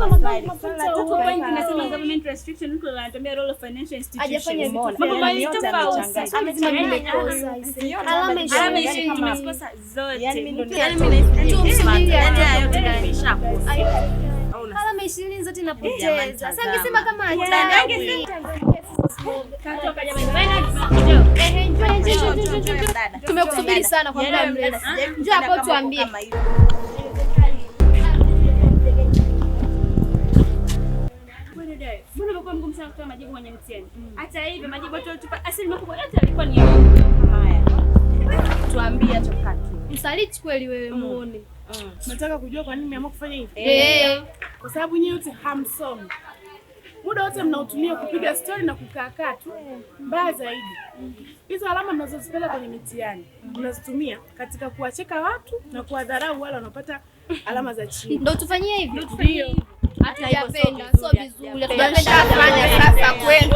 Tuko point inasema government restriction, huko anatuambia role of financial institutions. Hajafanya vitu Mambo mawili tofauti. Swali zima nimekosa. Alama Alama 20. 20 tumezikosa zote. Yaani mimi ndo Tumsubirie. Yaani haya yote nimeshakosa. Alama 20 zote Jamani, napoteza. Sasa angesema kama hataki. Katoka jamani. Wewe Ehe, njoo, njoo, njoo, njoo, njoo. Tumekusubiri sana kwa muda mrefu. Njoo hapo tuambie. Mbona umekuwa mgumu sana kutoa majibu kwenye mtihani? Hata hivyo majibu yote ulitupa asilimia kubwa yote yalikuwa ni ya Haya. Tuambie hacho katu. Msaliti kweli wewe muone. Nataka kujua kwa nini mmeamua kufanya hivi. Eh. Kwa sababu nyinyi wote hamsomi. Muda wote mnautumia kupiga stori na kukaakaa tu. Mbaya zaidi, hizo alama mnazozipata kwenye mitihani mnazitumia katika kuwacheka watu na kuwadharau wale wanaopata alama za chini. Ndio tufanyie hivyo. Ndio. Hatujapenda, sio vizuri. Hatujapenda. Fanya sasa kwenu.